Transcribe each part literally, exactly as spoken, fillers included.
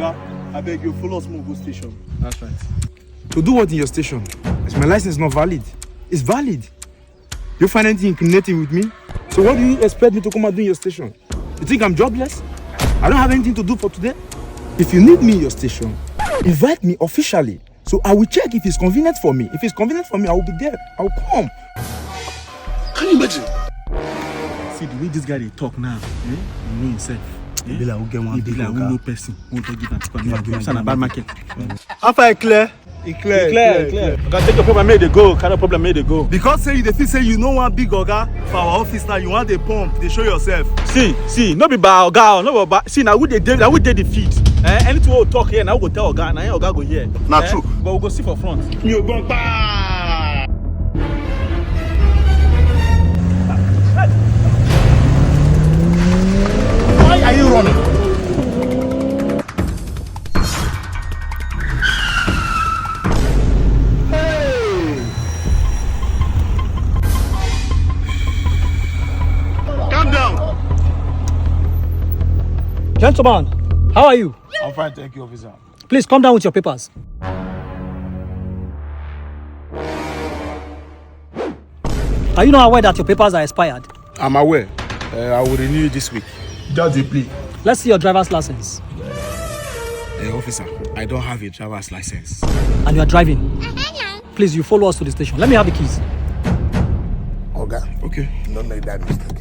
I beg you, follow us, move go station. That's right. To do what in your station? Is my license not valid? It's valid. You find anything incriminating with me? So what do you expect me to come and do in your station? You think I'm jobless? I don't have anything to do for today. If you need me in your station, invite me officially. So I will check if it's convenient for me. If it's convenient for me, I will be there. I will come. Can you imagine? See the way this guy dey talk now. Eh? You know himself. Eh? Be like who get one He be big like who oga. Know person. Who don't give am to come. It's not a bad market. How far e clear? E clear, Clear, clear. Oga, take your problem, make dey go. Carry problem, make dey go. Because say you dey feel say you know one big oga for our office now, you wan dey pump, dey show yourself. See, see, no be by oga, no be by. See, na we dey dey, na we dey the field. Eh, anything we talk here, na we go tell oga, na him oga go hear. Na Eh, true. But we go see for front. Mi ò gbọ́n pa. Why are you running? Calm down. Gentleman, how are you? I'm fine, thank you, officer. Please come down with your papers. Are you not aware that your papers are expired? I'm aware. Uh, I will renew it this week. Just a plea. Let's see your driver's license. Uh, officer, I don't have a driver's license. And you are driving. Please, you follow us to the station. Let me have the keys. Oga, Okay. Don't make that mistake.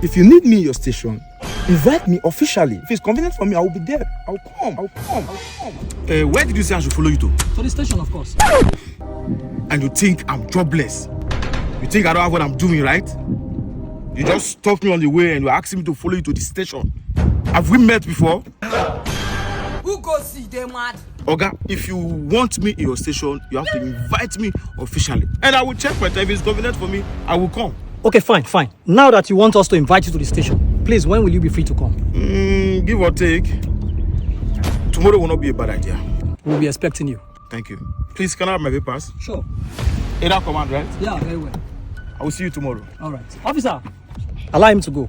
If you need me in your station, invite me officially. If it's convenient for me, I will be there. I will come. I will come. I will come. Uh, where did you say I should follow you to? To the station, of course. And you think I'm jobless? You think I don't have what I'm doing, right? You just stopped me on the way and you're asking me to follow you to the station. Have we met before? Who go see dey mad? Oga, if you want me in your station, you have to invite me officially. And I will check my time. If it's convenient for me, I will come. Okay, fine, fine. Now that you want us to invite you to the station, please, when will you be free to come? Mm, give or take. Tomorrow will not be a bad idea. We'll be expecting you. Thank you. Please, can I have my papers? Sure. Area command, right? Yeah, very well. I will see you tomorrow. All right. Officer, allow him to go.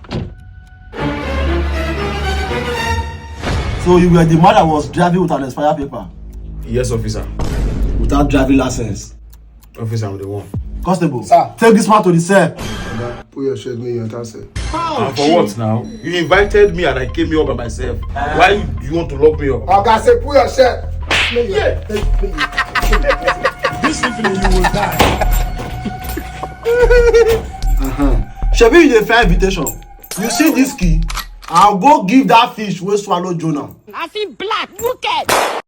So you were the man that was driving with an expired paper Yes, officer. without driving license. Officer, I'm the one. Constable, Sir. Take this man to the cell. Put your shirt, make you enter cell. And for what now? You invited me and I came here by myself. Why you want to lock me up? Oga say put your shirt. This evening you will die. Uh-huh. Shebi you dey find invitation. You see this key? I'll go give that fish wey swallow Jonah. I see black, wicked.